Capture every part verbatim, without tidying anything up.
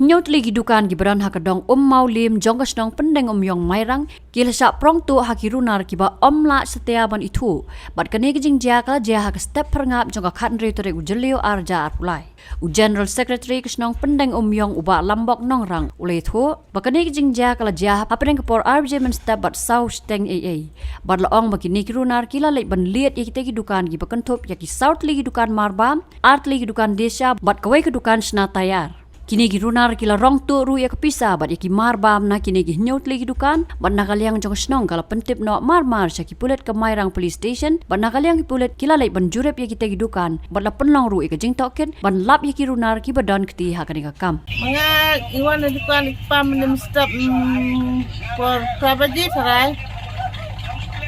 Hynñiew tylli ki dukan kiba don ha ka dong Ummawlim jong ka shnong Pyndengumiong Mairang ki la shah prong tuh ha ki runar kiba ym lah satia ban ithuh bad kane ka jingjia ka la jia ha ka step phyrngap jong ka khathynriew tarik u Jylliew arhajar arphew lai. U General Secretary ka shnong Pyndengumiong u Bah Lambok Nongrang u la ïathuh ba kane ka jingjia ka la jia hapdeng ka por ar baje mynstep bad saw shiteng eiei bad la ong ba kine ki runar ki la leit ban lied ïa kita ki dukan kiba kynthup ïa ki saw tylli ki dukan marbam, ar tylli ki dukan diasha bad kawei ka dukan shna tayar. Kine ki runar ki la rong tuh ruh ïa ka pisa bad ïa ki marbam na kine ki hynñiew tylli ki dukan bad na ka liang jong ka shnong ka la pyntip noh marmar sha ki pulit ka Mairang Police Station bad na ka liang ki pulit ki la leit ban jurip ïa kita ki dukan bad la pynlong ruh ïa ka jingtohkit ban lap ïa ki runar kiba don kti ha kane ka kam. Nga i wan na dukan i kpa mynne mynstep, mm, por phra baje tharai.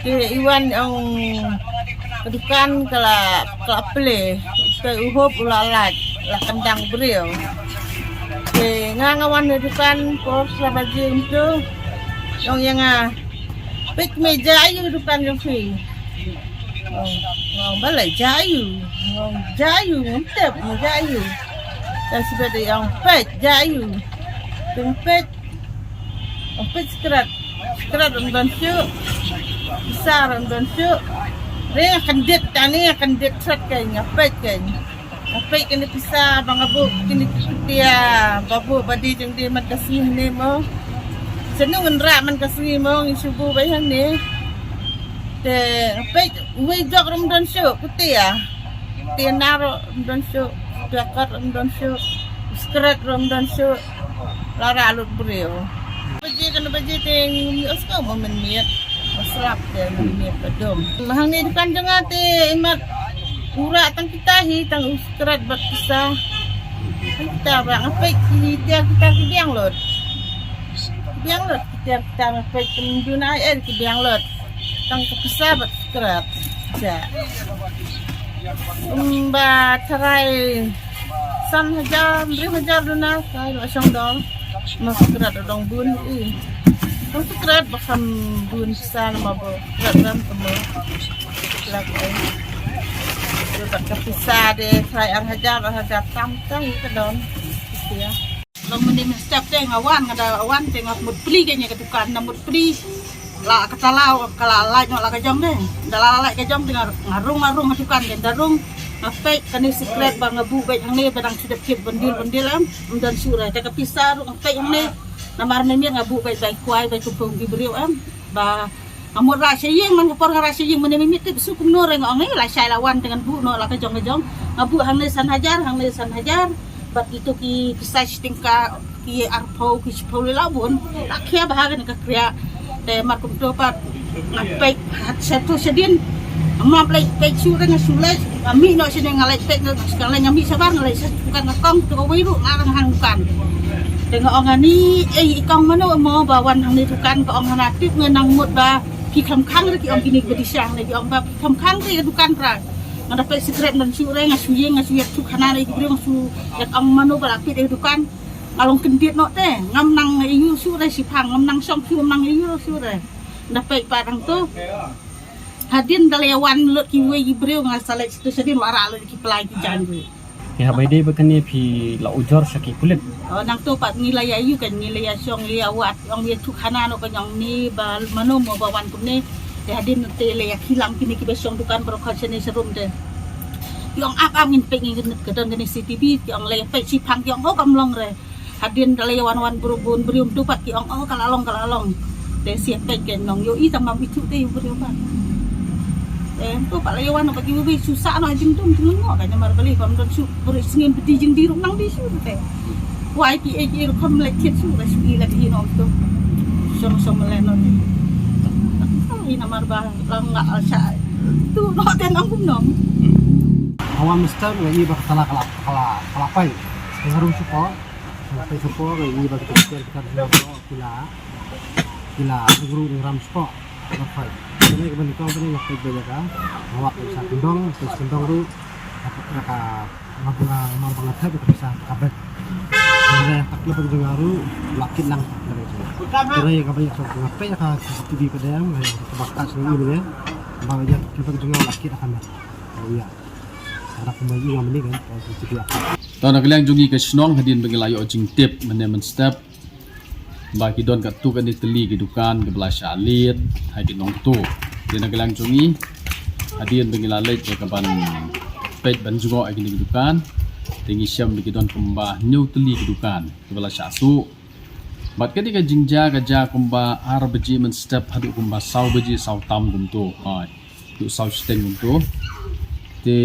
Te i wan ong ka dukan ka la, ka la plie. Te u hop u la lait, la kyndang briew. Te nga nga wan na dukan por phra baje mynta. Ong ïa nga, peit me, jia aiu dukan jong phi? Ong, ong balei, jia aiu? Ong jia aiu, ngam tip me jia aiu. Te sibet ïa ong peit, jia aiu? Te peit, ong peit skret. Skret ym don shuh. Pisa ym don shuh. Re nga kyndit, tani nga kyndit skret, kein nga peit, kein nga peit kine pisa ba nga buh, kine ki kutia ba buh ba die jong die man ka sngi ne mo. Shen ngan rah man ka sngi mo, ngi shu buh ba hangne. Te nga peit, uwei jok ruh ym don shuh, kutia. Kutia na ruh ym don shuh, kutia kot ruh ym don shuh, skret ruh ym don shuh. La rah lut briew. Baje, kane baje te ngim ïohsngew mo mynmiet. Ba slap te mynmiet ba dum. Hangne dukan jong nga te imat u rah tang kita hi, tang u skret bad pisa. Tang kita ba nga peit ki tiar kita ki biang lut. Ki biang lut ki tiar kita, nga peit kum juna eh ki biang lut. Tang ka pisa bad skret. Ja. Um, ba tharai san hajar, hynriew hajar duna, tharai la shong dor. Mo skret dong bun i. Tang skret ba kham bun pisa, namar ba skret ram tamo. Lak ai. Bad ka pisa de tharai ar hajar, ar hajar tam tam ka don. Pisa. Long mynne mynstep te nga wan, nga da wan te nga mut plie kein ïa ka dukan, nga mut plie. La ka talaw ka la lait noh la ka jong te. Da la lait ka jong te nga, nga rung, nga rung ha dukan te, da rung nga peit kane skret ba nga buh beit hangne ba dang shu dep kit byndiel byndiel em. Ym don shuh re, te ka pisa ruh nga peit hangne. Namar mynmiet nga buh beit bai kwai bai kumpung ki briew em. Ba nga mut rah sha ïing, man ka por nga rah sha ïing mynne mynmiet tip shu kumno re, nga ong eh lashai la wan te ngan buh noh la ka jong ka jong. Nga buh hangne san hajar, hangne san hajar. Bad kito ki pisa shi tyngka, ki arphew, ki shiphew, la bun. La khia bha kane ka kriah. Te mar kumto pat nga peit hat sha to shadien. Nga map leit peit shuh re, nga shu leit. Nga mih noh shane, nga leit peit noh, nga leit, nga mih shabar, nga leit sha dukan ka kong, to kawei ruh nga rang hang dukan. Te nga ong ani, eh, i kong mano mo ba wan hangne dukan, ka ong hana tip, nga nang mut ba phi kham khang re, ki ong kine ki ba dei sha hangne, ki ong ba phi kham khang re ïa dukan pra. Nga da peit skret ym don shuh re, nga shu ïeng, nga shu ïathuh khana na ïa ki briew, nga shu ïa ong mano ba la peit ïa dukan. Nga long kyndit noh te, ngam nang ïoh shuh re shiphang, ngam nang shong shuh, ngam nang ïoh shuh re. Nga da peit pat hangto. Hadien da la ïa wan lut kiwei ki briew, nga sa leit sha to shadien, la rah lut ki pla ki jaiñ ruh. Te haba ïadei bad kane phi la ujor sha ki pulit? Oh, nangto pat ngi la ïa ïoh, kan ngi la ïa shong, ïa wad, ong ïathuh khana noh, kan ong ni ba mano mo ba wan kumne. Te hadien te la ïa khie lang kine kiba shong dukan baroh khoit shane sharum te. Ki ong ap ap, ngin peit, ngin, ka don kane C C T V, ki ong la ïa peit shiphang, ki ong oh kam long re. Hadien da la ïa wan wan briew, bun briew, mynta pat ki ong oh ka la long, ka la long. Te shu peit kein, nong ïohi tang bym ithuh te ïa u briew pat. Te mynta pat la ïa wan noh pat kiwei, shu sah noh ha jingdum jingmynnoh, ka namar balei bym don shuh, briew sngi beti jingdie ruh nang dih shuh te. Wai ki ei ki ei ruh kham leit thied shuh, la shu i la dih noh to. Shong shong malen noh te. Ai namar ba la ngah sha tu noh te nang kumno. Awan mister, nga i ba ka tala ka la, ka la, ka la pai. Nga rung shuh ko. Nga peit sha por, nga i ba kita ki tiar ki tar jong nga ki la, ki la rung rung ram sha por. Nga peit. Kane kaba nyngkong kane nga peit ba ïa ka. Nga wad sa kyndong, sa kyndong ruh. Nga peit ïa ka, nga, nga, nga, nga thep ïa ka pisa ka beit. Hynrei ta khlem jong nga ruh la kit lang ta khlem jong nga. Hynrei kaba nyngkong nga peit ïa ka C C T V ka dang, nga ïa ka ba ka sngi mynne. Ba ïa ta khlem jong nga la kit ïa ka met. Ïa. To na ka liang jong ngi ka shnong, hadien ba ngi la ïoh jingtip mynne mynstep ba ki don katto katne tylli ki dukan kiba la shah leit ha ki nongtuh. Te na ka liang jong ngi, hadien ba ngi la leit ïa ka ban peit ban jngoh ïa kine ki dukan, te ngi shem ba ki don kumba hynñiew tylli ki dukan kiba la shah tuh. Bad kane ka jingjia ka jia kumba ar baje mynstep haduh kumba saw baje saw tam kumto. Hooid. Haduh saw shiteng kumto. Te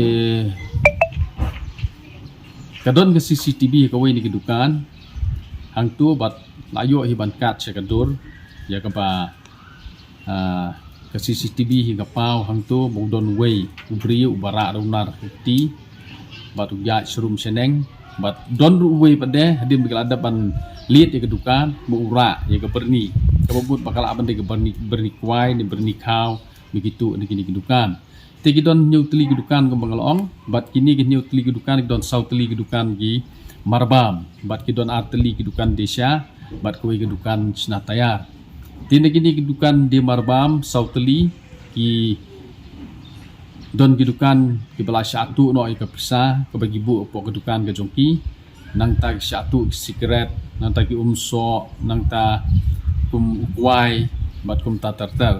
ka don ka C C T V ha kawei na ki dukan hangto, bad la ïoh hi ban kat sha ka dur ïa kaba, ah, ka C C T V hi ka paw hangto ba u don uwei u briew uba rah da u nar ha kti bad u ïaid sharum shaneng. Bad don ruh uwei pat de, hadien ba ki la dep ban leit ïa ka dukan, ba u rah ïa ka byrni kaba mut ba ka lah ban dei ka byrni, byrni kwai ne byrni khaw ba ki tuh na kine ki dukan. Te ki don hynñiew tylli ki dukan kumba nga la ong, bad kine ki hynñiew tylli ki dukan ki don saw tylli ki dukan die marbam, bad ki don ar tylli ki dukan die sha, bad kawei ka dukan shna tayar. Te na kine ki dukan die marbam saw tylli ki don ki dukan kiba la shah tuh noh ïa ka pisa kaba ki buh hapoh ka dukan ka jong ki. Nangta ki shah tuh ki sikret, nangta ki umsoh, nangta kum u kwai bad kumta ter ter.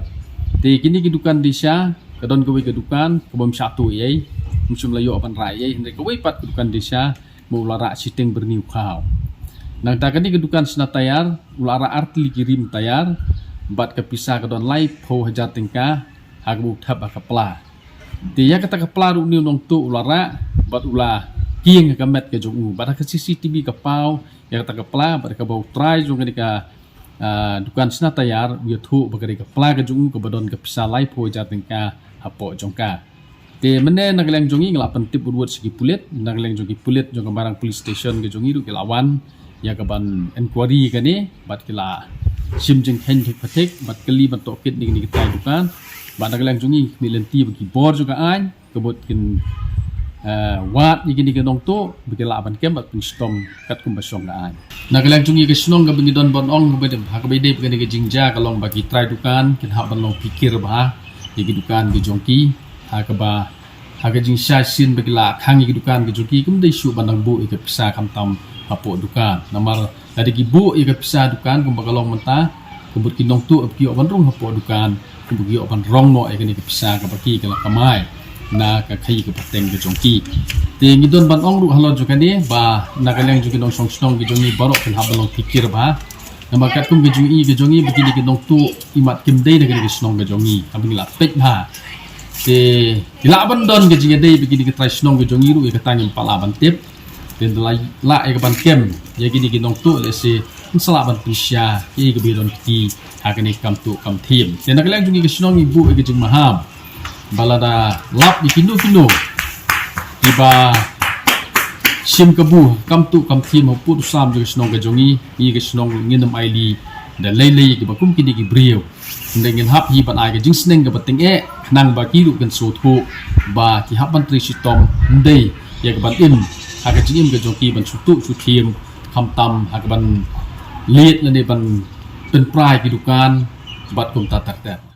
Te kine ki dukan die sha, ka don kawei ka dukan kaba ym shah tuh ei, ym shym la ïoh ban rah ei, hynrei kawei pat ka dukan die sha ba u la rah shiteng byrni u khaw. Nangta kane ka dukan shna tayar u la rah ar tylli ki rim tayar, bad ka pisa ka don laiphew hajar tyngka ha kaba u thep ha ka pla. Te ïa kata ka pla ruh une u nongtuh u la rah bad u la kieng ha ka met ka jong u. Bad ha ka C C T V ka paw ïa kata ka pla, bad kaba u trai jong kane ka, ah, dukan shna tayar u ïathuh ba ka dei ka pla ka jong u kaba don ka pisa laiphew hajar tyngka hapoh jong ka. Te mynne na ka liang jong ngi nga la pyntip wut wut sha ki pulit, na ka liang jong ki pulit jong ka Mairang Police Station ka jong ngi ruh ki la wan ïa ka ban inquiry kane, bad ki la shim jingkheiñ thik pathik, bad kylli ban tohkit ïa kine ki trai dukan. Bad na ka liang jong ngi, ngi lynti ba ki bor jong ka aiñ ka mut kin, eh, wad ïa kine ki nongtuh ba ki lah ban kem bad pynshitom katkum ba shong ka aiñ. Na ka liang jong ngi ka shnong kaba ngi don ban ong kaba dei, ha kaba dei ba kane ka jingjia ka long ba ki trai dukan kin hap ban long phikir bha ïa ki dukan ki jong ki, ha kaba ha ka jingshai sien ba ki la khang ïa ki dukan ki jong ki, kim dei shuh ban dang buh ïa ka pisa khamtam hapoh dukan. Namar lada ki buh ïa ka pisa dukan kumba ka long mynta, ka mut ki nongtuh ba ki ïoh ban rung hapoh dukan, kumba ki ïoh ban rong noh ïa kane ka pisa kaba ki ka la kamai na ka khaïi ka pateng ka jong ki. Te ngi don ban ong ruh halor jong kane ba na ka liang jong ki nongshong shnong ki jong ngi baroh kin hap ban long phikir bha. Namar katkum ka jingïohi ka jong ngi ba kine ki nongtuh imat kim dei na kane ka shnong ka jong ngi, haba ngi la peit bha. Te ki lah ban don ka jingïadei ba kine ki trai shnong ka jong ngi ruh, ïa kata ngim pat lah ban tip. Te ynda la lah ïa ka ban kem ïa kine ki nongtuh, lehse ngin sa lah ban pynshai ïa kaba ïadon kti ha kane ka kam tuh kam thiem. Te na ka liang jong ngi ka shnong ngi buh ïa ka jingmaham ba lada lap ïa kino kino kiba shim kabu kam tuh kam thiem hapoh u sam jong ka shnong ka jong ngi, ngi ka shnong ngin ym ailad da lei lei kiba kum kine ki briew. Hynrei ngin hap hi ban ai ka jingsneng kaba tyngeh khnang ba ki ruh kin sngewthuh ba ki hap ban trei shitom, ym dei ïa ka ban im ha ka jingim ka jong ki ban shu tuh shu thiem, khamtam ha ka ban leit lane ban pynpra ïa ki dukan bad kumta ter ter.